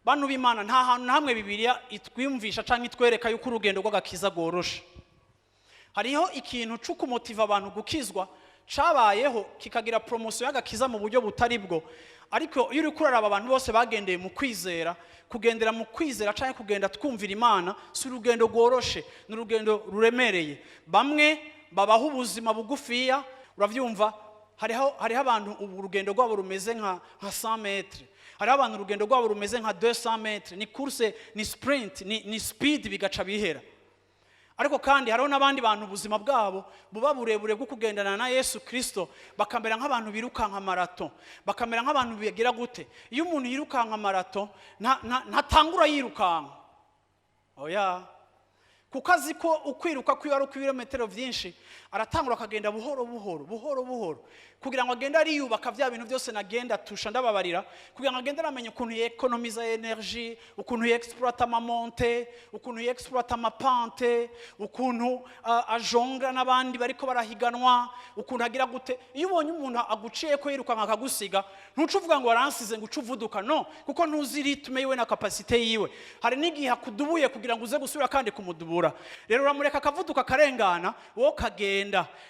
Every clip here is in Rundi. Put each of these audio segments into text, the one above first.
Bantu b'Imana, nta hantu na hamwe Bibiliya itwiyumvisha cyangwa itwereka yuko urugendo rw'agakiza rworoshe. Hariho ikintu cyo kumotiva abantu gukizwa cabayeho, kikagira promotion y'agakiza mu buryo butari bwo. Ariko iyo uri kuraraba abantu bose bagendeye mu kwizera, kugendera mu kwizera cyangwa kugenda twumvira Imana si urugendo rworoshe, ni urugendo ruremereye. Bamwe babaho ubuzima bugufiya, urabyumva. Hariho abantu ubu urugendo rwabo rumeze nka 100 mètres, hariho abantu urugendo rwabo rumeze nka 200 mètres. Ni course, ni sprint, ni speed, bigaca bihera. Ariko kandi hariho n'abandi bantu ubuzima bwabo buba burebure bwo kugendana na Yesu Kirisito, bakamera nk'abantu birukanka marathon, bakamera nk'abantu bigira gute. Iyo umuntu yirukanka marathon, ntatangura yirukanka, oya, kuko azi ko ukwiruka kwiwe ari ukw'ibirometero byinshi. Aratangura akagenda buhoro buhoro, buhoro buhoro, kugira ngo agende ariyubaka bya bintu byose nagenda tusha ndababarira, kugira ngo agende aramenya ukuntu yekonomiza énergie, ukuntu yexploita ama montées, ukuntu yexploita ama pentes, ukuntu ajonga n'abandi bariko barahiganwa, ukuntu agira gute. Iyo ubonye umuntu aguciye ko yirukanka akagusiga, ntuce uvuga ngo waransize, ngo uce uvuduka. No, kuko ntuzi rythme yiwe na capacité yiwe. Hari n'igihe akudubuye kugira ngo uze gusubira kandi kumudubura. Rero uramureka akavuduka akarengana, wowe ukagenda.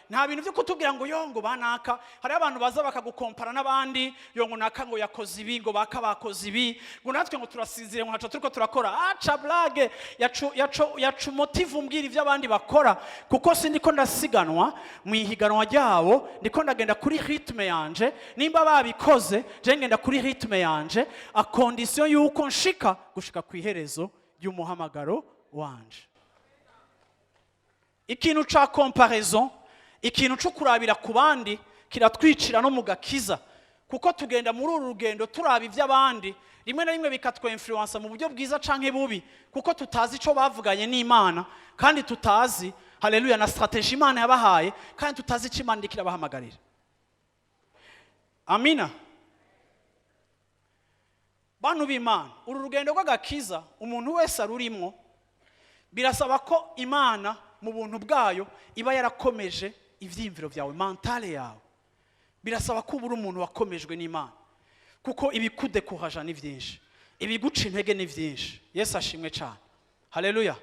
Nta bintu byo kutubwira ngo yo ngo banaka. Hariho abantu baza bakagukompara n'abandi, yo ngo naka ngo yakoze ibi, ngo baka bakoze ibi, ngo natwe ngo turasinzire, ngo ntaco turiko turakora. Aca blague yacu yacu yacu motive umbwira ibyo abandi bakora, kuko sindiko ndasiganwa mu ihiganwa ryabo, ndiko ndagenda kuri rythme yanje. Nimba babikoze, je ngenda kuri rythme yanje, à condition yuko nshika gushika ku iherezo ry'umuhamagaro wanje. Ikintu ca comparaison, ikintu cyo kurabira ku bandi, kiratwicira no mu gakiza, kuko tugenda muri uru rugendo turaba iby'abandi, rimwe na rimwe bikatwinfluensa mu buryo bwiza canke bubi, kuko tutazi ico bavuganye n'Imana, kandi tutazi, haleluya, na stratégie Imana yabahaye, kandi tutazi ico Imana iriko irabahamagarira. Amina. Bantu b'Imana, uru rugendo rw'agakiza umuntu wese arurimwo, birasaba ko Imana mu buntu bwayo iba yarakomeje ibyiyumviro byawe, mentale yawe. Birasaba ko uba uri umuntu wakomejwe n'Imana, kuko ibikudekuraja ni byinshi, ibiguca intege ni byinshi. Yesu ashimwe cyane, haleluya.